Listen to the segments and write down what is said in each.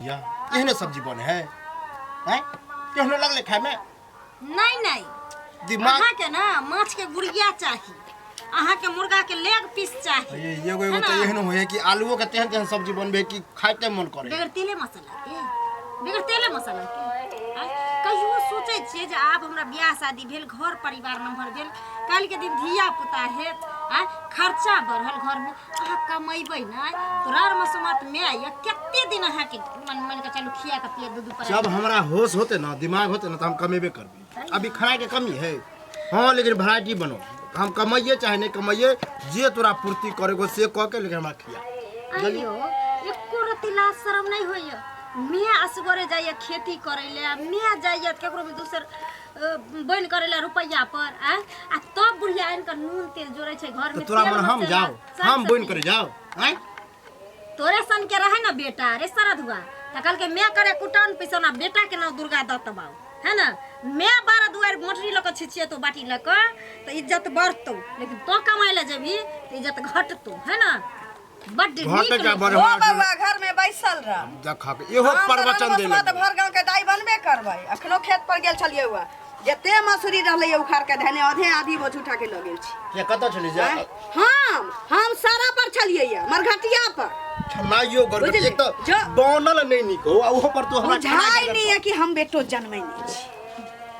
या एहने सब्जी बने है हैं केहनो लगले खाए में नहीं नहीं दिमाग अहाँ के ना माछ के गुड़िया चाही अहाँ के मुर्गा के लेग पीस चाही ये एगो एगो है तो ना? एहनो होए कि आलूओ के तेहन तेहन सब्जी बनबे कि खाइते मन करे बगैर तेले मसाला के बगैर तेले मसाला के आँय? कहियो सोचै छियै जे आब हमरा बियाह शादी भेल घर परिवार नम्हर भेल काल्हि के दिन धिया पुता हेत आँय खर्चा बढ़ल घरमे अहाँ कमेबै नहि तो रार मसोमात माय यऽ कते दिन अहाँके मन मन के चलू खिया के पिया दूध पर जब हमरा होश होते ना दिमाग होते ना तो हम कमेबे करबे अभी खाए के कमी है हाँ लेकिन वैरायटी बनो हम कमाइए चाहे नहीं कमाइए जे तोरा पूर्ति करे को से कह के लेकिन हमरा खिया अयो एको रत्ती लाज शरम नहीं होइए मियाँ असगरे जाइए खेती करै ले आ मियाँ जाइए केकरो भी दोसर बनि करै ले रुपैआ पर आ आ तब बुढ़िया आनि कऽ नून तेल जोड़ै छै घर तो में तोरा तेल मन हम मसाला, जाओ साग हम बन सब्जी। करे जाओ आँय तोरे सन के रहे ना बेटा रे सरधुआ त कहलकै मैं करे कुटन पिसौना बेटा के नाम दुर्गा दत्त बाबू है ना मैं बारह दुआर मोटरी लऽ कऽ छिछिएतौ बाटी लऽ कऽ तऽ इज्जत बढ़तौ लेकिन तो कमाइ लए जेबही तऽ इज्जत घटतौ है ना बड्ड घटे नीक के लोक। बड़ ओ बउआ घर में बैसल रह देखा के इहो हम तऽ प्रवचन दे रंगमसुआ तऽ भर गाँव के दाई बनबे करबै अखनो खेत पर गेल छलियै हुआ जते मसूरी रहलै उखाड़ के धने आधे आधी बोझ उठा के लऽ गेल छी के कतऽ छली जा आँय? हम सारा पर छलियै या मरघटिया पर छनाइयो गड़गड़ बुझली? एक तऽ जो- बनल नहीं नीक हो आ ओहो पर तू हमरा बुझाइ नहीं है कि हम बेटो जन्मै नहीं छी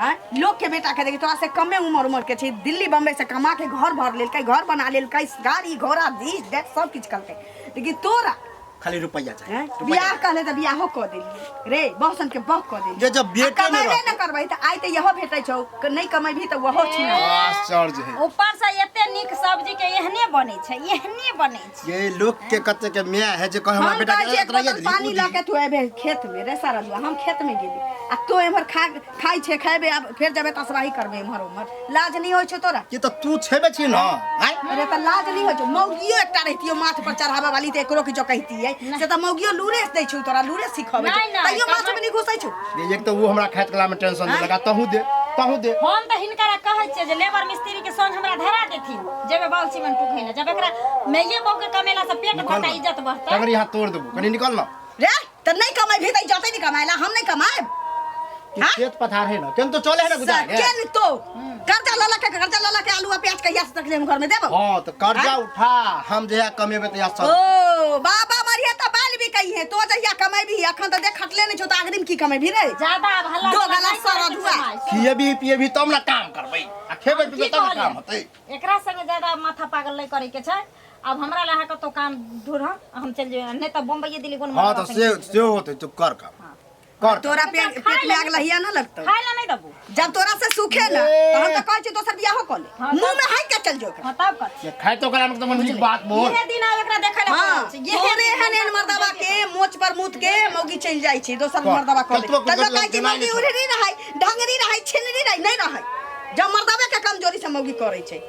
आँय? लोग के बेटा के देखी तोरा से कमे उम्र उम्र के छी दिल्ली बम्बई से कमा के घर भर लेलकै घर बना लेलकै गाड़ी घोड़ा दिस that सब किछु कलकै लेकिन तोरा खाली रुपैया चाही हैं? रुपैया बियाह कहले तऽ बियाहो कऽ देलियै रे बहुसन के बह कऽ देलियै जे जब बेटे आ नहि कमेबे रहतै। न करबै तऽ आइ तऽ इहो भेटै छौ नहि कमेबही तऽ ओहो छिना आश्चर्य है ऊपर से एते नीक सब्जी के एहने बनै छै एहने बनै छै ये लोग के कते के माय है जे कहे हमरा हम बेटा कहै के छियै एक एतना बोतल ये पानी लऽ के तू एबे खेत में रे सारा हम खेत में गेली आ तू एम्हर खा खाइ छै खेबे आब फेर जेबे तसबाही करबे एम्हर ओम्हर लाज नहि होइ छौ तोरा ये तऽ तू छेबे छी ना आँय? अरे तऽ लाज नहि होइ छौ मौगियो एकटा रहितियो माथ पर चढ़ाबे वाली तऽ एकरो किछो कहितियै से तऽ मौगियो लूरे दै छौ तोरा लूरे सिखबै छौ नहि, नहि, तैयो माथ में नहि घुसै छौ ये एक तऽ वो हमरा खाइत कला में टेंशन दे लगा तहू दे तहू दे हम तऽ हिनकरा कहै छियै जे लेबर मिस्त्री के संग हमरा धरा देथिन जेबे बाल सीमेंट टुकै ले जब एकरा मैये बहू के कमेला से पेट निकल भरता ना। इज्जत बढ़ता अगर यहाँ तोड़ देबो कनी निकल ना रे तऽ नहि कमेबही तऽ जतै नहि कमाएला हम नहि कमाएब कि खेत पथार है ना केन तो चले है ना गुजार के केन तो कर्जा लऽ लऽ के कर्जा लऽ लऽ के आलू आ प्याज कहिया से तकले हम घर में देबो हां तो कर्जा उठा हम जहिया कमेबे तहिया सब ओ बाबा मरिया तऽ बाल भी कही है तो जहिया कमेबी अखन तऽ देख खटले नहि छौ तऽ अग्रिम की कमेबी रे ज्यादा आब हल्ला दो गुल्ला गला नहि करैके सरद हुआ। समय। खिएबी पिएबी तब ना काम करबै आ खेबै हम पीबै की तब ना कहलियै? काम होतै एकरा संगे ज्यादा माथा पागल नहि करे के छै अब हमरा ला अहाँ कतौ काम ढूंढ हम चलि जेबै नहि तऽ बम्बई दिल्ली कोन हां तो से से होतै तो कर काम कर तोरा पेट पेट में आग लहिया ना लगतौ खाय ला नहीं देबू जब तोरा से सूखे ना तो हम तो कहै छी दोसर बियाहो कऽ ले हाँ, मुंह में हाथ के चल जो हां तब कर ये खाए तो करा में तो मन नीक बात बोल इहे दिन आब एकरा देखै ला हाँ पड़ल छै। इहे तोरे दिन एहन एहन मर्दबा के मोच पर मूत के मौगी चलि जाइ छै दोसर मर्दबा कऽ ले कतबो तऽ लोक कहै छै देनाइ मौगी नहि उड़री रहै ढंगरी रहै छिनरी रहै नहि रहै जब मर्दबे के कमजोरी से मौगी करै छै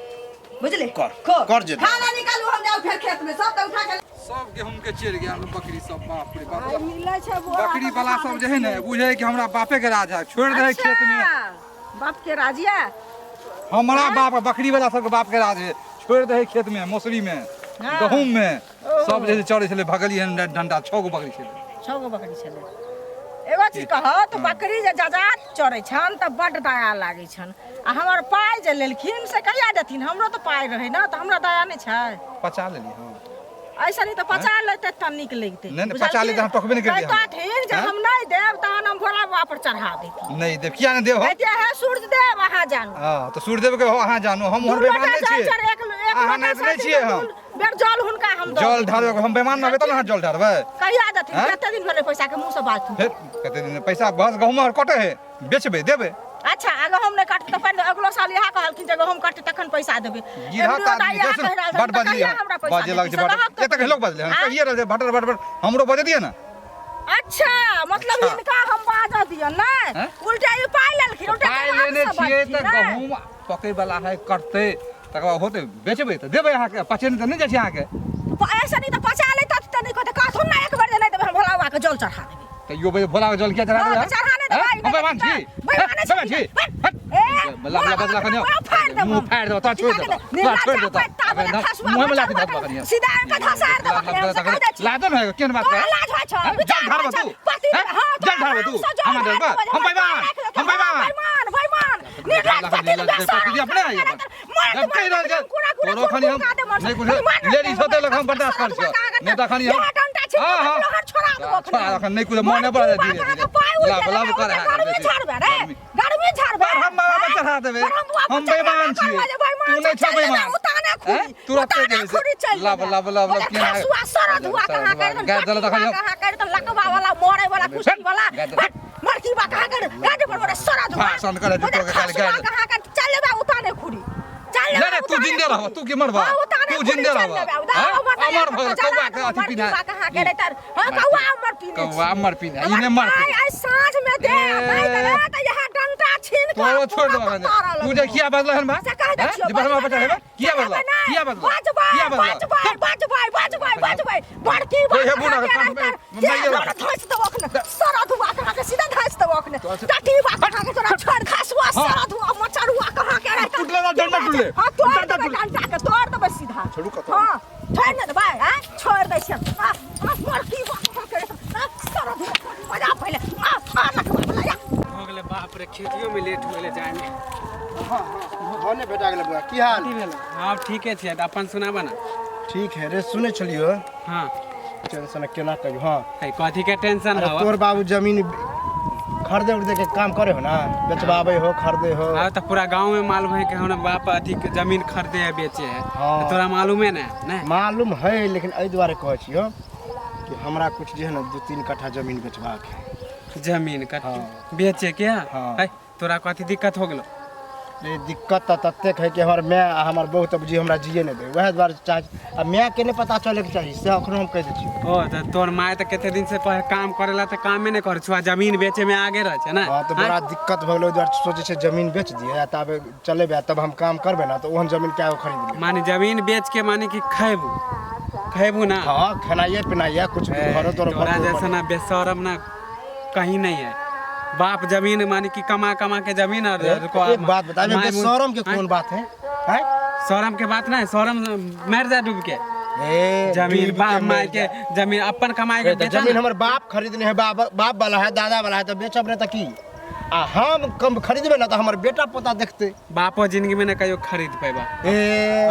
बुझले कर, खो। कर जेतै। खाना निकालू हम जाउ फेर खेत में सब तऽ उठा के सब गेहूं के चढ़ि गेल बकरी सब बाप रे बाप मिलै छै बोरा बकरी वाला सब जे है ने बुझे कि हमरा बापे के राज है छोड़ दे खेत में बाप के राजिया हमरा बाप बकरी वाला सबके बाप के राज है छोड़ दे खेत में मौसरी में गहूम में सब जे चढ़े छलै भगलियै हन डंडा 6 गो बकरी छलै 6 गो बकरी छलै एगो चीज कह तऽ बकरी जे जजात चरै छनि तऽ बड्ड दया लागै छनि आ हमर पाइ जे लेलखिन से कहिया देथिन हमरो तऽ पाइ रहै ने तऽ हमरा दया नहि छै पचा लेली हम ऐसा नहीं तऽ पचा लेतै तऽ नीक लगतै नहि, नहि, पचा लेतै, हम टोकबे नहि करितियै हम। कहथिन जे आँय? हम नहि देब तहन हम भोला बाबा पर चढ़ा देती नहि देब किया नहि देब हम कहतियै हे सूर्य देव अहाँ जानू हँ तऽ सूर्यदेव के अहाँ जानू हम दू ओहन बेईमान लोटा नहि जल छियै चढ़ एक एक अहाँ लोटा नहि नहि साथी छियै दू हम बेर जल हुनका हम दऽ जल ढारबै हम बेईमान रहबै तब ने अहाँ जल ढारबै कहिया देथिन आँय? कते दिन भेलै पैसा के मुँह से बात फेर कते दिन पैसा बस गहूम आर कटे है बेचबै देबै अच्छा आ गहूम नहि कटतै तऽ फेर अगलो साल इएह कहलखिन जे गहूम कटतै तखन पैसा देबै गिरहत एमरियो आदमी दाइ इएह देखियौ कहि रहल बड छथिन, तऽ बजली कहिया हन हमरा पैसा बाजे लगै छै देथिन? बड से कहब एतऽ लोक बजले हन आँय? कहिए रहल छै भटर भटर हमरो बजे दिअ ने अच्छा मतलब अच्छा। हिनका हम बाजऽ दिअ नहि आँय? उल्टा ई पाइ लेलखिन उल्टा पाइ दिमाग लेने से छियै बजथिन, तऽ नहि? गहूम पकै वाला है कटतै तकर बाद होतै बेचबै तऽ देबै अहाँके पचेने तऽ नहि जाइ छै अहाँके ऐसा नहीं तऽ पचा लेतथि तऽ नहि कहतै कहथुन ने एक बेर जे नहि देबै हम भोला बाबाके जल चढ़ा देबै तैयो भोला के जल किया चढ़ा हँ, देबै तऽ चढ़ा नहि देबै हम बेईमान छी बेईमाने बेईमान छी हट। ए, बला बला बला कनियो मुँह फाड़ि देबौ। मुँह फाड़ि देबौ तोरा छोड़ि देबौ तोरा छोड़ि देबौ मुँह में लाथी धऽ देबौ कनियो सीधा आनि कऽ धसारि देबौ कनियो, हम से कहि दै छी। लादन है केहन बात तोरा है लाज होइ छौ, हैं? विचार जल ढारबऽ होइ छौ, तू पति हैं? हाँ, जल ढारबऽ तू आरामसँ जल हमरा ढारबऽ, डरबऽ हम बेईमान हम बेईमान बेईमान बेईमान निर्लज पति पति अपने आई अपन जब कहि रहल छै तोरो खाली हम नहि कुछ लेडीज होते लग हम बर्दाश्त कर छियो नहि तऽ खाली हम हाँ हाँ हाँ छोड़ा देबो छोड़ा अखन नहि कुछ मोने पर धीरे धीरे पाइ लब लब कर गर्मी झाड़बे रे गर्मी झाड़बे पर हम बाबा पर चढ़ा देबै हम बेईमान छियै तू नहि छौ बेईमान हैं? तुरते जे छै लब लब लब लब केना खसुआ सरद हुआ कहाँ कर गाय दल तखन हम कहाँ कर त लकवा वाला मरे वाला कुश्ती वाला गाय दल। हट, मरकी बा कहाँ कर गाड़ी पर बड़े सरद हुआ भाषण करे छै तोरा काल्हि गाय दल। कहाँ कर चल लेबे उताने खुरी चल लेबे नहीं, नहीं, तू उताने जिंदे रहबा, खुरी। तू की मरबा? हाँ, उताने तू खुरी जिंदे चल रहबा। लेबे, उदा हाँ? अमर नहीं अमर भऽ गेल, चला कौआ के अथी मरकी पिन्हा। बा कहाँ के रे तर हां कौआ अमर पीने कौआ छी। अमर पीने, ई हमर नहि मर पाइ पीने। आइ साँझ में दे नहीं ए। देबे त यहाँ डंडा छीन के तोरो छोड़ पूरा देबो अखन। कतारा तू जे लगबो। किया बदलह हन बा से कहि दै हैं? छियौ, जे बहरमा बजबै पर चढ़ेबै किया चढ़ेबै बदलह नहि। किया बदलह बजबै, किया बदलह बजबै, बजबै, बजबै, बजबै। बड़की हे, बात हे, बूढ़ा अहाँके कान रहतै। में जे मारि लोन धँसि देबौ अखने। सरद हुआ के अहाँके सीधा धँसि देबौ अखने। टटी बा के अहाँके तोरा छोड़ि खसुआ, हाँ। सरद हुआ, मचरुआ के अहाँके रहतै। टूटले ना, डंडा टूटले। हाँ, तोड़ डंडा देबै टूटले। डंडा के, तोड़ देबै सीधा। छोड़ू कतौ। हाँ, छोड़ि ने देबै, आँय? छोड़ि दै छियै। आ, आ, बड़की बा के अहाँके रहतै। आ, सरद हुआ के बजा पहिले। आ, आ, लखबा बला, या। हो गेलै बाप रे खेतियो में लेट हो गेलै जाय में हाँ ने भेटा गेलै बौआ की हाल की भेल हाँ ठीके छै तऽ अपन सुनाबऽ ने ठीक है रे सुनै छलियो हाँ टेंशन केना कहियो हाँ है कथी के टेंशन अरे हवा तोर बाबू जमीन खरीदे उर्दे के काम करे हो ना बेचबाबै हो खरीदे हो हाँ तऽ पूरा गांव में मालूम है कि हमरा बाप अथी के जमीन खरीदे है बेचे है हाँ। तऽ तोरा मालूमे ने ने मालूम है लेकिन एहि दुआरे कहै छियो कि हमरा कुछ जे है ना 2-3 कट्ठा जमीन बेचबाक है जमीन का हाँ। बेचे के हाँ। है तोरा कथी दिक्कत हो गेलो रे दिक्कत तऽ ततेक है कि हमर माय आ हमर बहुत अब जी हमरा जिए नहि दे वएह दुआरे चाह आ मायके नहि पता चलैके चाही से अखनो हम कहि दै छियो ओ तऽ तोर माय तऽ कते दिन से पहिले काम करेला तऽ कामे नहि करै छौ आ जमीन बेचे में आगे रह छै ने हाँ तऽ बड़ा दिक्कत भऽ गेलै ओहि दुआरे सोचै छै जमीन बेच दिए आ तब चलेबै आ तब हम काम करबै ना तऽ ओहन जमीन कए गो खरीद लेबै माने जमीन बेच के माने कि खैबू खैबू ना हाँ खेनाइए पिनाइए कुछ घरो तोरो तोरा जैसा ना बेशरम ना कहीं नहीं है बाप जमीन माने कि कमा कमा के जमीन और एक बात बता बेशरम के कौन बात है हैं शरम के बात नहीं शरम मर जा डूब के ए जमीन डूब बाप के माय मर के जा। जमीन अपन कमाए के ए, तऽ बेचा जमीन ना। हमर बाप खरीदने है बाप बाप वाला है दादा वाला है तऽ बेचब नहि तऽ की आ हम कम खरीदबै ना तऽ हमर बेटा पोता देखतै बापो जिंदगी में ना कहियो खरीद पेबा ए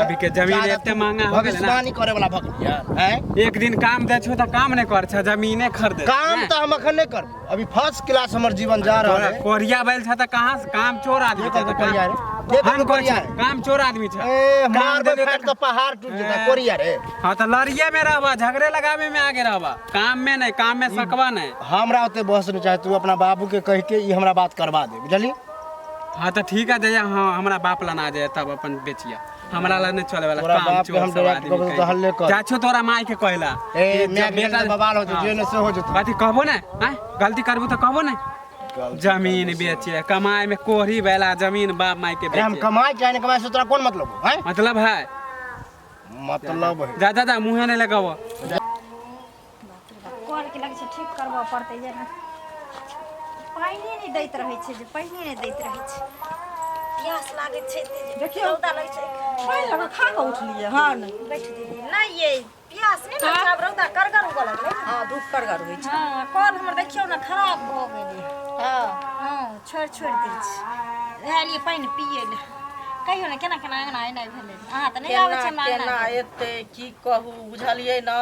अभी के जमीन ज्यादा एते तू महंगा हो गेलै ना। भविष्यवाणी करे वाला भऽ गेलियै हैं एक दिन काम दे छो तऽ काम नहीं कर छ जमीने खरीदे काम तऽ हम अखन नहि करबो अभी फर्स्ट क्लास हमर जीवन जा रहल है कोरिया बैल छ तऽ कहाँ से काम चोर आदमी के छ कहलकै तऽ कोरिया रे? के हम कहलकै कहै कोरिया छी, रे? काम चोर आदमी छ ए काम मारबै देलियौ फाटि तऽ तऽ पहाड़ टूटि जेतै ए। कोरिया रे हाँ तऽ लड़िए में रहबा झगड़े लगावे में आगे रहबा काम में नहीं काम में सकबा नहीं हमरा ओते बहस नहि चाहे तू अपना बाबू के कहि के ई हमरा बात करवा दे बुझली हाँ तऽ ठीक है जइया हाँ हमरा बाप ला ना जाए तब अपन बेचिया हमरा ला नहीं चले वाला तोरा काम बाप के चोर हम सब डायरेक्ट आदमी कहबो तऽ कहीं। हल्ले कर। जा छो तोरा माय के कहला ए कि माय जब के बेटा तऽ बवाल हो जेतौ जे ने से हो जेतौ कथी कहबो ने आँय गलती करबो तऽ कहबो ने जमीन बेचे कमाए में कोहरी बैला जमीन बाप माय के अरे हम बेचे कमाए चाहे नहीं कमाए से तोरा कौन मतलब हो हैं मतलब है मतलब है जा जा जा मुँहे नहीं लगाबो कल के लगै छै ठीक करबऽ पड़तै जेना पानिए नहि दैत रहै छै जे पानिए नहि दैत रहै छै प्यास लागैत छै एते जे देखियौ। रौदा लगै छै पानि लऽ कऽ खा कऽ उठलियै हन बैठ दीदी नहि ये प्यास नहि लगै छै आब रौदा करगर उगऽ लगलै ने। हँ धूप करगर होइ छै हँ कल हमर देखियौ ने खराब भऽ गेलै हँ हँ छोड़ि छोड़ि दै छै इएह लिए पानि पियै लए कहियौ ने केना केना अङ्गना एनाइ भेलै अहाँ तऽ नहि आबै केना छै हमरा केना अङ्गना एतै की कहू बुझलियै ने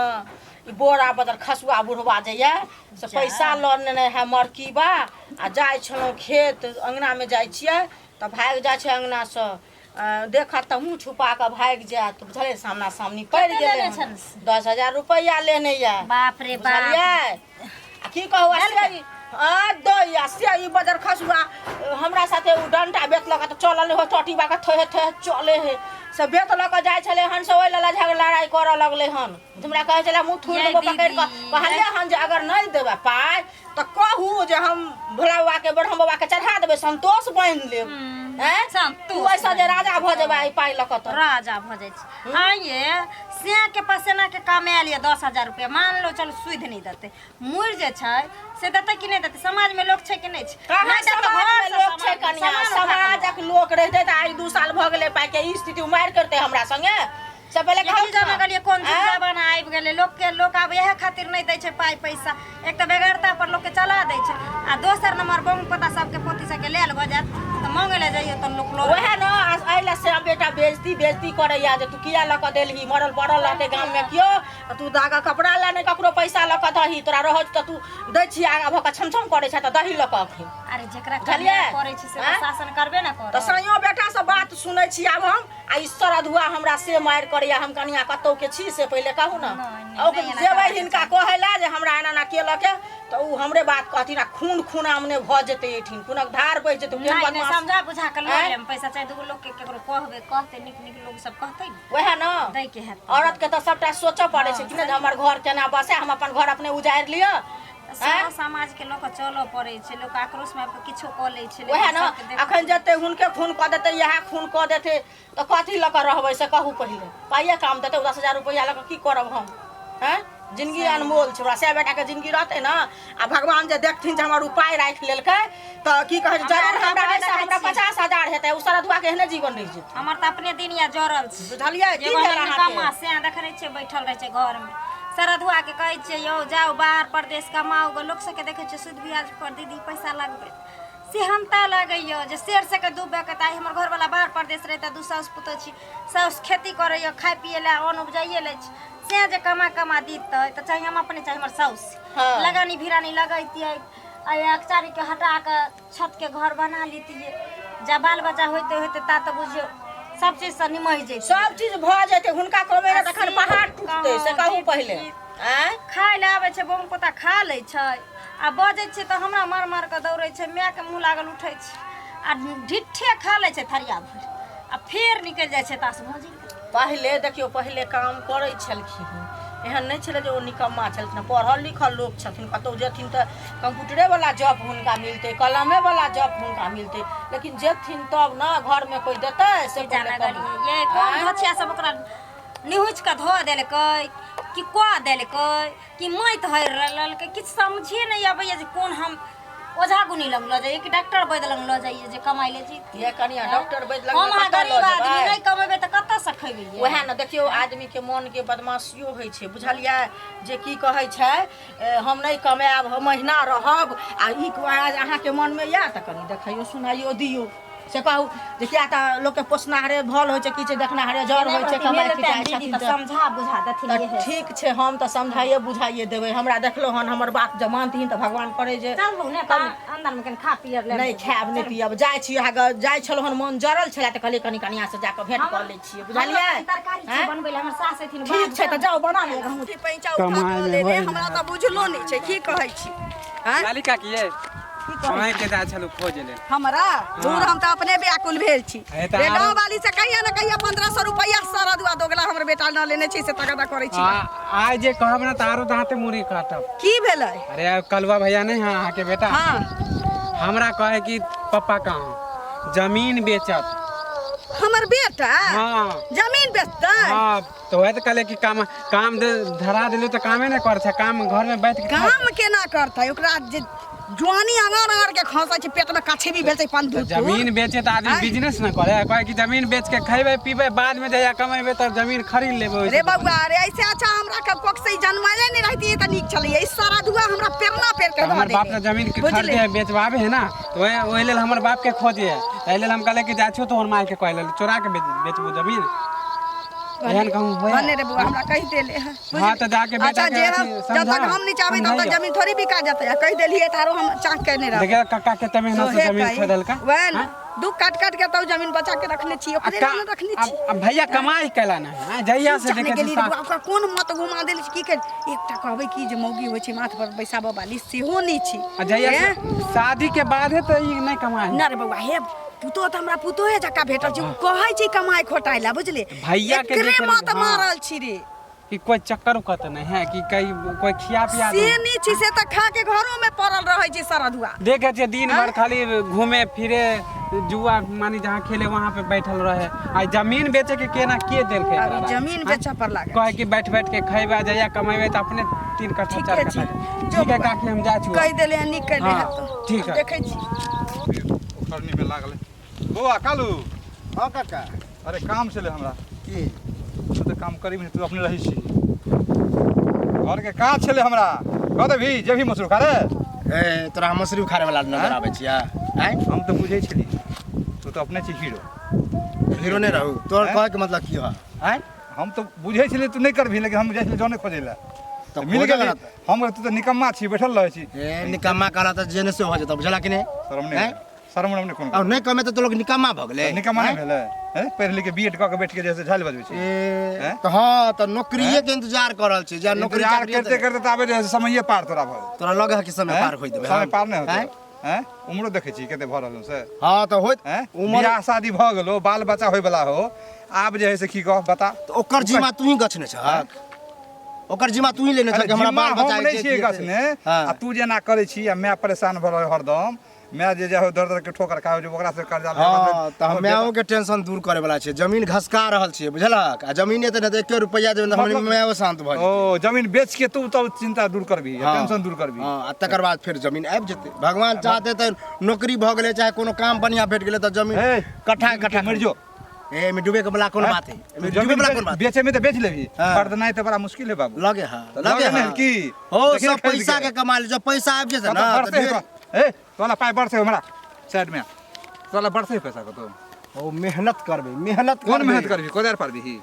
ई बोरा बदल खसुआ बुढ़वा जे यऽ से पैसा लऽ लेने है मरकीबा आ जाइ छलहुँ खेत अङ्गनामे जाइ छियै तऽ भागि जाइ छै अङ्गनासँ देखत तऽ मुँह छुपा कऽ भागि जायत बुझलियै सामना सामनी पड़ि कते गेलै लेने हन। छनि से? 10,000 रुपैआ लेने यऽ बाप रे बाप बुझलियै आ की कहू आ से ई- आ दैया से ई बजर खसुआ हमरा साथे ओ डंटा बेत लऽ कऽ तऽ चलल हो चटी बा के थोहे थोहे चले हे से बेत लऽ कऽ जाइ छलै हन से ओहि लए झगड़ा लड़ाइ करऽ लगलै हन हमरा कहै छलै मुँह थुरि यै देबो पकड़ि कऽ दीदी, कहलियै हन जे अगर नहि देबै पाइ तऽ कहू जे हम भोला बाबाके ब्रह्म बाबाके चढ़ा देबै। देबै संतोष बान्हि लेब। हैं संतोष। तू ऐसा जे राजा भऽ जेबै एहि पाइ लऽ कऽ तऽ राजा भऽ जाइ छै। आइये सिया के पसेना के कमा लिअ 10,000 रुपया, मान लो चल सुधि नहि देतै, मुड़ि जे छै से देतै कि नहि देतै? समाज में लोक छै कि नहि छै? कहाँ नहि देतै, समाज में घरसँ लोक छै कनिया? सामान उठा कऽ समाजक लोक रहितै तऽ आइ 2 साल भऽ गेलै पाइ के ई स्थिति उमारि करतै हमरा संगे से पहिले की कहू जाना गेलियै कोन आँय? जमाना आबि गेलै। लोक के लोक आब इएह खातिर नहि दै छै पाइ पैसा। एक तऽ बेगरता पर लोक के चला दै छै आ दोसर नंबर बहु पता सबके पोती सबके लेल भऽ जायत तऽ मांगे लए जइयौ तऽ लोक लऽ वएह ने एहि लए से बेटा बेइज्जती बेइज्जती करैया जे तू किया लऽ कऽ देलही, मरल पड़ल रहतै गाममे केओ तऽ तू दागा कपड़ा लए नहि ककरो पैसा लऽ कऽ दही, तोरा रहै छौ तऽ तू दै छी, आगाँ भऽ कऽ छम छम करै छै तऽ दही लऽ कऽ अखन। अरे जेकरा बुझलियै? कमाइ पड़ै छै से तऽ आँय? शासन करबे ने तऽ करत। साइयो बेटा से बात सुनै छी आब हम आ ई सरधुआ हमरा से मारि करैया। हम कनिया कतौ के छी से पहिले कहू ने। नहि, नहि, आ ओकर नहि एना जेबै करबाक हिनका चाही। कहै लए जे हमरा एना एना केलक हे, तऽ ओ हमरे बात कहथिन आ खून खून आमने भऽ जेतै, एहिठिन खूनक धार बहि जेतै। केहन नहि नहि बदमाश। समझा बुझा कऽ लऽ आँय? लेब पैसा, चाहे दूगो लोक के केकरो कहबै, कहतै नीक नीक लोक सब कहतै ने वएह ने दै के हैत। औरत के तऽ सबटा सोचऽ पड़ै छै कि ने जे हमर घर केना बसै, हम अपन घर अपने उजाड़ि लिअ। सारा समाज के लऽ कऽ चलऽ पड़ै छै। लोक आक्रोश मे आबि कऽ किछो कऽ लै छै, वएह लेकिन ने सबके देखऽ अखन जेतै हुनके खून कऽ देतै, इएह खून कऽ देतै तऽ कथी लऽ कऽ रहबै से कहू पहिले। पाइए काम देतै? 10,000 रुपैआ लऽ कऽ की करब हम? हैं जिनगी अनमोल छै। हमरा सए बेटाके जिनगी रहतै ने आ भगवान जे देखथिन जे हमर उपाय राखि लेलकै तऽ की कहै छै हमरा जरूर हमरा अपने एहिसँ देखै हमरा छियै। 50,000 हेतै, ओ सरधुआके एहने जीवन रहि जेतै। हमर तऽ अपने दिन या जरल छै। बुझलियै की एगो भेल हमर अहाँके? निकम्मा से देखै छियै बैठल रहै छै घरमे। सरधुआ के कहै छियै यौ जाउ बाहर परदेश कमाउ गो। लोक सबके देखै छियै सुद ब्याज पर दीदी पैसा लगबै, सेहनता लगैया जे शेर से के डूबे के। तऽ आइ हमर घरवाला बाहर परदेश रहिता, दू साउस पुतोह छी, साउस खेती करैया, खाय पियै लए अन्न उपजाइए लै छै, से जे कमा कमा दितै तऽ चाहे हम अपने चाहे हमर साउस हाँ। लगानी भिरानी लगैतियै आ एकचारी के हटा कऽ छत के घर बना लितियै। जा बाल बच्चा होइते होइते ता तऽ बुझियौ सब चीजसँ निमहि जैतै, सब चीज भऽ जेतै। हुनका कमेने तखन से पहाड़ टूटतै से कहाँ कहू पहिले। आँय खाय लए आबै छै बहु पोता खा लै छै आ बजै छै तऽ हमरा मार मार कऽ दौड़ै छै। मायके मुँह लागल उठै छै आ ढिट्ठे खा लै छै थरिया भरि आ फेर निकलि जाइ छै तास भौजी। पहिले देखियौ पहिले काम करै छलखिन, एहन नहि छलै जे ओ निकम्मा छलखिन। पढ़ल लिखल लोक छथिन, कतहु जेथिन तऽ कम्प्यूटरेवला जॉब हुनका मिलतै, कलमेवला जॉब हुनका मिलतै, लेकिन जेथिन तब ने घरमे कोइ देतै से की पहिले जाने कहू। गेलियै ये कोन आँय? धोछिया सब ओकरा निहुँचि कऽ धऽ देलकै कि कऽ देलकै कि माटि हरि लेलकै, किछु समझे नहि अबैया जे कोन हम ओझा गुनी लग लऽ जाइए कि डॉक्टर वैद्य लग लऽ जाइए जे कमाइ ले जीत। ये कनिया डॉक्टर वैद्य लग हम अहाँ कतऽ गरीब लऽ आदमी जेबै? नहि कमेबै तऽ कतऽसँ खेबै ये? वएह ने देखियौ आदमीके मोनके बदमाशियो होइ छै, बुझलियै जे की कहै छै हम नहि कमायब, हम अहिना रहब। आ ई अहाँके मोनमे यए तऽ कनि देखैयो सुनाइयो दियौ से कहू जे किया तऽ लोकके पोसनाहरे भल होइ छै की छै देखनाहरे जर होइ छै, कमाइ खिचाइ दीदी छथिन तऽ तऽ समझा बुझा देथिन। तऽ इहे ठीक छै, हम तऽ समझाइए बुझाइए देबै। हमरा देखलहुँ हन हमर बात जँ मानथिन तऽ भगवान करै जे चलू ने तऽ अन्दरमे कनि खा पियर लेब। नहि खायब नहि पियब, जाइ छी अहाँ जाइ छलहुँ हन, मन जरल छलै तऽ कहलियै कनि कनियाँसँ जाकऽ भेँट कऽ लै छियै, बुझलियै? तरकारी छै आँय? बनबै लए, हमर सास एथिन। ठीक छै तऽ जाउ बना लिअ। अथी पैंचा उठा कमाइ कऽ मे लेने होइ हमरा तऽ बुझलो नहि छै। की कहै छी आँय? लाली काकी ये की कहै अहीं के जाइ छलहुँ खोज लेल। हमरा दूर हम तऽ अपने व्याकुल भेल छी। हे तऽ रे आरो- गाँव वाली से कहिया ने कहिया 1500 रुपैआ सारा दुआ दोगला हमर बेटा न लेने छै से तगदा करै छी। आइ जे कहब ने तऽ आरो दाँते मुड़ी काटब। की भेलै? अरे कलुआ भैया नहीं है अहाँके बेटा? हाँ। हमरा कहे कि पप्पा कहाँ जमीन बेचत। हमर बेटा? हाँ। जमीन बेचतै? हाँ, तऽ वएह तऽ कहले कि काम काम दे धरा देलू तऽ कामे नहि करै छै, काम घर में बैठ के खाइ। काम केना करतै? ओकरा जे जुआनी अङार अङार के खसै छै, पेट में कछेबी भेल छै तऽ पंदू। जमीन बेचे तऽ आदमी आँय? बिजनेस न करे। कहे कि जमीन बेच के खैबै पीबै, बाद में जहिया कमेबै तब जमीन खरीद लेबै ओहिसे। रे बौआ रे, ऐसे अच्छा हमरा के कोख से जन्मले नहीं रहती तऽ नीक छलै। ई सारा दुआ हमरा पेरना पेर के तऽ धऽ हमर बाप देले। तऽ जमीन के बुझली? खरीदे बेचबाबे है ना, तऽ ओहि लेल हमर बाप के खोजे है, ताहि लेल हम कहले कि जाइ छियौ तोहर माय के कहै लेल चोरा के बेचबो जमीन, एहन कहूँ होय? भने रे बौआ हमरा कहि देले हँ। हाँ तऽ जाके बेटा अच्छा के जे हम अथी जब समझा तक हम नहीं चाहबै तब तक समझाइयो। जमीन थोड़ी बिका जेतै। आ कहि देलियै तऽ आरो हम चाह के नहि रहबै। देखियौ कक्का कते मेहनत से सोहे जमीन कही। खरीदलका। वएह ने दू काट काट के तब जमीन बचा के रखने छी, ओकरे आ लए ने रखने छी। अब भैया कमाई कैला ना है जहिया से जाने देखे गेली छी रे बौआ, ओकरा कोन मत घुमा देल छै, की कर एकटा कहबै की जे मौगी होइ छै माथ पर बैसाबऽ वाली, सेहो नहि छै। आ जहिया हे? से शादी के बाद है तऽ ई नहीं कमाई। ना रे बौआ, हे पुतोह तऽ हमरा पुतोहे जकाँ भेटल छै। ओ कहै छै कमाइ खोटाइ लए, बुझली? भैया के एकरे देखल- मत हाँ। मारल छी रे। कि कोई चक्कर उक्कर तऽ नहीं है कि कहीं कोई खिया पिया से दे। नहीं छी से तऽ खा के घरो में पड़ल रहै छै सरधुआ। देखे छियै दिन भर खाली घूमे फिरे, जुआ मानी जहाँ खेले वहाँ पे बैठल रहे। आ जमीन बेचे के केना के देलकै अभी एकरा? जमीन बेचऽ पर लागल। कहे कि बैठ बैठ के खैबे, जहिया कमेबे तऽ अपने 3 कट्ठा ठीके 4 छी। कट्ठा। जो ठीक है काकी, हम जाइ छी। कहि देले हन, नीक कैले हाँ, हन तो। ठीक है। देखै छी। उखड़नी में लागल है। बौआ कालू। हाँ काका। अरे काम छलै हमरा। की? तू तऽ काम करी तू अपने रहै छी। घर के काज छलै हमरा। कह देबही जेबही मसरू खा रे। ए तोरा हम मसरू उखाड़े वाला नजर आबै छियै? आँय? हम तऽ बुझै छली तू तऽ अपने छी हीरो। हीरो नहि रहू तोहर आँय? कहै के मतलब की ह? आँय? हम तऽ बुझै छली तू नहि करबही, लेकिन हम जाइ छली जने खोजै लए तऽ मिल खोजऽ गेली। लए हम तू तऽ निकम्मा छी, बैठल रहै छी। ए निकम्मा कहला तऽ जेने से हो जेतौ, बुझला कि नहि? शरम नहि आँय? शरम उरम नहि कोनो। और नहि कमेतै तऽ लोक निकम्मा भऽ गेलै। निकम्मा नहि आँय? भेलै? हैं? पढ़ि लिख के बीएड कऽ के बैठ के जे से झालि बजबै छी। ए हैं? तऽ हँ तऽ नौकरिये के इंतजार कऽ रहल छी, जे नौकरी इंतजार चाकरी करते करते तऽ आबै जे समये पार तोरा भऽ जेतौ। तोरा लगे है कि समय हैं? पार होई देबै? समय पार नहि होतौ। आँय? हैं? उम्रो देखै छी कते भऽ रहल से। हँ तऽ होइत हैं? उमर बियाह शादी भऽ गेलो, बाल बच्चा होय वाला हो, आब जे है से की कह बता। तऽ ओकर जिम्मा तू ही गछने छहक? ओकर जिम्मा तू ही लेने छह अरे कि हमरा जिम्मा बाल हम बच्चा नहि के छियै की हेतै? गछने। हाँ। आ तू जेना करै छी आ माय परेशान भऽ रहल हरदम, माय जे जाय दर दर के ठोकर खाय जे ओकरा से कर्जा ले। हँ तऽ हम मायो के टेंशन दूर करे वाला छै। जमीन घसका रहल छियै बुझलक? आ जमीने तऽ नहि तऽ 1 रुपैआ देबै तऽ हमर मतलब- मायो शांत भऽ जेतै। ओ जमीन बेच के तू तब चिंता दूर करबी, हाँ। टेंशन दूर करबी। हाँ, आ तकर बाद फेर जमीन आबि जेतै। भगवान चाहते तऽ नौकरी भऽ गेलै, चाहे कोनो काम बढ़िआँ भेट गेलै तऽ जमीन हे, कट्ठा कट्ठा मरि जो। ए एहिमे डूबे के वाला कोन हैं? बात है? एहिमे जमीन डूबे वाला कोन बात? बेचे में तऽ बेच लेबही, हाँ। खरीदनाइ तऽ बड़ा मुश्किल है बाबू। लगे हाँ, तऽ लगे लगे हाँ। नहि की? हो देखिए सब खरीद पैसा के। के कमा ले, जब पैसा आबि जेतै कतऽ ना तऽ बरसे है ढेर- तो? ए तोला पाइ बरसे हमरा साइड में, तोला बरसे है पैसा कतौ? ओ मेहनत करबै, मेहनत कोन करबै। मेहनत करबी? कोदारि पारबी?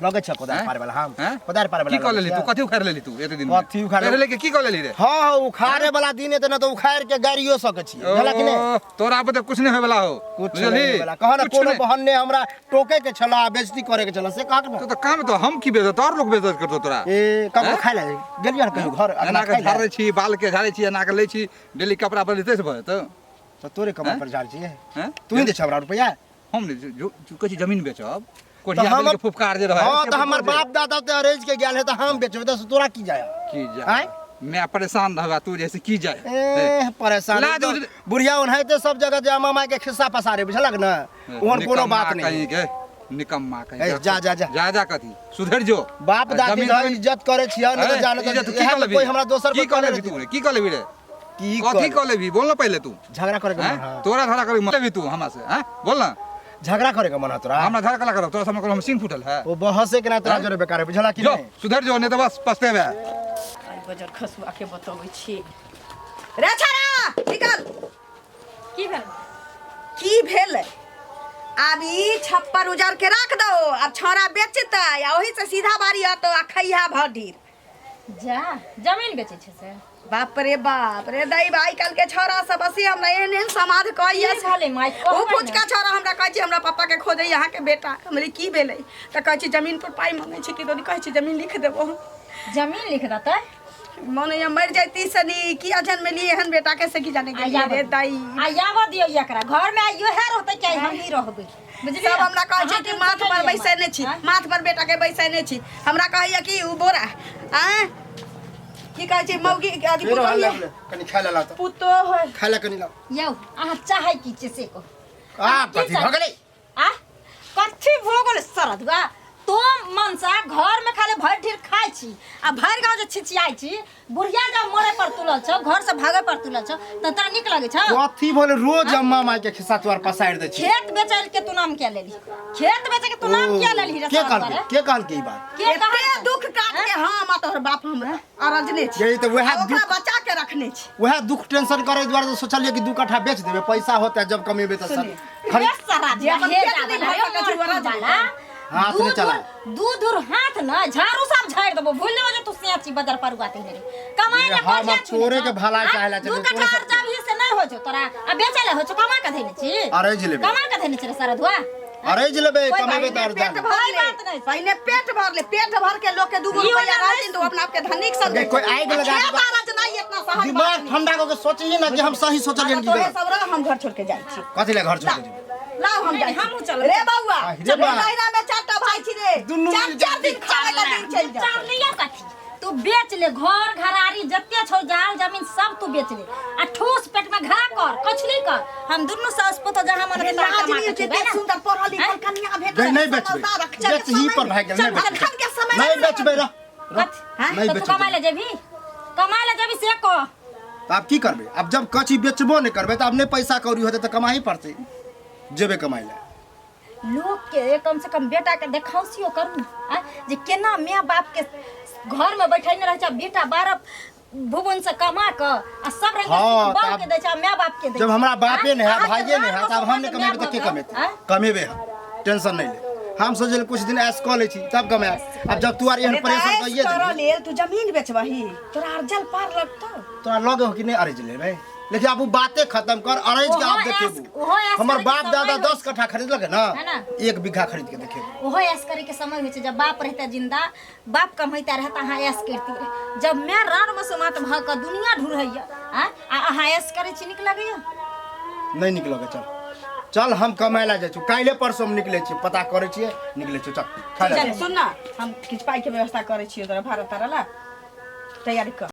लगे छ कोदारि हैं? पारे वाला हम? हैं? कोदारि पारे वाला की कऽ लगै लेली तू? छियै? कथी उखाड़ि लेली तू एते दिन में? कथी उखाड़ि पढ़ि लिख के की कऽ लेली रे? हाँ हाँ उखाड़े वाला दिन एते ना तऽ उखाड़ि के गाड़ियो सकै छियै, बुझलक कि नहि? ओ, तोरा पर तऽ कुछ नहि होय वाला हो। कुछ बुझलही? नहीं होय वाला। कह ना कुछ कोनो नहि। बहन्ने हमरा टोके के छला, बेइज्जती करे के छला, से कहक ना। तो तऽ काम तो हम की बेइज्जत, और लोग बेइज्जत करतौ तोरा। ए ककरो हैं? खाय लए गेलियै हन कहियो घर एना अंगना के खाय लए? झाड़ै छी, बाल के झाड़ै छी, एना के लै छी, डेली कपड़ा बदलतै से भऽ जेतौ? तऽ तोरे कमाइ हैं? पर झाड़ै छियै? हैं? तू ही दै छ हमरा रुपैआ? हम नहि, जो कहै छी जमीन बेचब, तऽ कोठिया हम बेल के फुफकार जे रहै। हाँ तऽ हमर बाप दादा तऽ अरेज के गेल है तऽ हम बेचबै तऽ तोरा की जाय? की जाय? आँय? मैं परेशान रहबा, तू जैसे की जाय? ए परेशान लाज तऽ उज- बुढ़िया ओनाहिते सब जगह जे मामा के खिस्सा पसारे, बुझलक ना? ओहन कोनो निकम्मा बात नहीं। कहीं के निकम्मा कहीं ए, के। जा, जा, जा। जा जा कथी सुधर जो। बाप दादी जमीन- धर इज्जत करे छियै, नहीं तऽ ए, जाने तऽ इज्जत की इएह कऽ तऽ लेबही? कोई हमरा दोसर की कोई कऽ कहने लेबही तू रे? की कऽ लेबही रे? की कथी कऽ कऽ लेबही बोल ना पहिले तू। झगड़ा करे के हैं? मन है? तोरा झगड़ा करे के मन लेबही तू हमरा से? हैं? बोल ना। झगड़ा करे के मन है तोरा? हमरा झगड़ा कला करब तोरा सामने कोनो हम सिंह फूटल है? ओ बहसे के ना तोरा हैं? जरे बेकार है, बुझला कि जो नहीं? सुधर जो, नहीं तो बस पछतेबे। आई बजर खसुआ के बतबै छी। रे छाड़ा निकल। की भेल? की भेल? आब ई छप्पर उजार के राख दो, आब छौड़ा बेचतै आ ओही से सीधा बारी अतौ आ खैहा भर ढीर। जा जमीन बेचै छै से? बाप रे बाप रे दाई, आइ काल्हि के छौड़ा सब असी हमरा एहन एहन समाज कहैया। की भेलै माय? ओ कहबै ने। फुचका छौड़ा हमरा कहै छै हमरा पापा के खोजै अहाँके बेटा। हमरे की भेलै तऽ कहै छै जमीन पर पाइ मंगै छै कि दीदी, कहै छै जमीन लिख देबो। जमीन लिख देतै? मन होइया मरि जैती सनी, किया जन्मेली एहन बेटा के से की जाने गेलियै रे दाई। आ आबऽ दियौ एकरा घर में, आइयो है रहतै कि हम ही रहबै, बुझलियै? सब हमरा कहै छै अहाँ कि टेंशन माथ पर नहि लिअ बैसेने छी, माय। माथ पर बेटा के बैसेने छी। हमरा कहैया कि उ बोरा आँय की कहै छै मौगी अथी फेर पुतोह हल्ला कनी खाय ला लाउ तऽ। पुतोह है। खाय ला कनी लाउ। यौ अहाँ चाहै की छै से कहू। आ की कथी भऽ गेलै? आ कथी भऽ गेलै सरदुआ? तो मनसा घर में खाली भरि ढेर खाइ छी आ भरि गाँव जे छिछियाइ छी, बुढ़िया जब मरे पर तुलल छौ, घर से भागे पर तुलल छौ, तऽ तोरा नीक लगै छौ? कथी बोले रोज अम्मा माय के खिस्सा तोहर पसारि दै छी। खेत बेचै के तू नाम किया लेली? खेत बेचै के तू नाम किया लेली रे के सरदुआ कहलकै? रे? के कहलकै ई बात? के एते कहलकै? दुख काट के हम आ तोहर बाप हमरा अरजने छी। यही तऽ वएह आ ओकरा दुख बचा के रखने छी। वएह दुख टेंशन करे दुआरे तऽ सोचलियै कि 2 कट्ठा बेच देबै, पैसा होतै जब कमेबै तऽ सब खरीद। रे सारा जे अपन हे पेट जा नहि वाला, भर हे सकै छै, मरकी ओकरा वाला। हाथ नहि चला। दू दूर हाथ न झाड़ू सब झाड़ि देबो, भूल जेबो जे तू सेची बदर परुआ तेहने रे। कमाइ ये ले हम कोठिया अब छुने तोरे छौ। के भलाई आँय? चाहेला दू चलू, कट्ठा तोरे आर सब- जब से नहीं हो छौ तोरा, आ बेचै ले हो छौ, कमा के धैने छी। अरेज लेबै। कमा के धैने छी रे सरधुआ। अरेज लेबै, कोई कमेबै बात तऽ पहिने पेट अरजान। भर कोई ले, बात नहीं। पहिने पेट भर ले, पेट भर के लोग के दूगो ई रुपया वाला रहथिन नहीं। तो अपना आप के धनिक समझै कोई आगि लगा खेत देबा। अरजनाइ इतना सहज बात दिमाग नहीं। ठंडा कऽ के सोचही ना कि हम सही सोचलियै कि तोहे गलत। सब रह, हम घर छोड़ के जाइ छी। कथी ले घर छोड़ के जेबै? लाओ हम जाइ छी। हमहूँ चलब। रे बौआ, आ, रे बा। नैहरा में चारिटा भाई छी। रे दुनू चार मिल चार दिन खावे ला दिन चलि चार जातौ। लिया कथी तू बेच ले घर घरारी जते छौ जाल जमीन सब तू बेच ले आ ठूस पेट में घा कर कुछ नहीं कर हम दुनू सास पुतो जहां मन अरे हेतै लाज कमा नहीं के होते खेबै ना। सुंदर पढ़ल लिखल कन्या भेटल नहीं, नहीं बेचबै। समझदार, अक्षर के बेच ही समय पर भागि गेल, चल, नहीं बेचबै। अखन के समय नहीं में बेचबै रह रह। कथी? हाँ? नहीं तो तू बेचबै। कमाय ले जेबही कमाय ले जेबही से कह तऽ आब की करबै आब जब कथी बेचबो नहि करबै तऽ आब नहि पैसा कौड़ी होतै तऽ कमाही पड़तै जेबै कमाइ लए लोक के कम से कम बेटा के देखौसियो करू ने आँय? जे केना माय बाप के घर में बैठेने रहै छै बेटा 12 भुवन से कमा क आ सब रंग के हाँ, सुख बाप तब- के दै छै आ माय बाप के दै जब हमरा बापे नहि है आँय? भाइये नहि है अहाँके तऽ आब हम नहि रान कमेबै तऽ के बसुआ कमेतै आँय? कमेबै हम टेंशन नहि ले हम सोचल कुछ दिन ऐश कऽ लै छी तब कमायब आब जब तू आर एहन अरे तऽ प्रेशर ऐश दैये करऽ देलही लेल तू जमीन बेचबही तोरा अर्जल पार लगतौ तोरा लगे हो कि नहि अरज लेबै लेकिन आब उ बाते खत्म कर अरज के आब ओहो ऐश- देखेबू ओहो ऐश हमर करैके बाप समय दादा होइ 10 कट्ठा खरीदलक है ना ना? 1 बीघा खरीद के देखेबू ओहो ऐश करे के समय होइ छै जब बाप रहता जिंदा बाप कमैता रहता अहाँ ऐश करती रहे जब मैं रान मसोमात भऽ कऽ दुनिया ढूढ़ैया आँय? आ अहाँ ऐश करै छी नीक लगैया नहि नीक लगै चल चल हम कमाय ला जाइ छी काल्हि परसों हम निकलै छी पता करै छियै निकलै छी चल खाय ला चल सुन ना हम किछु पाइके व्यवस्था करै छियौ तोरा भाड़ा तारा ला तैयारी कर।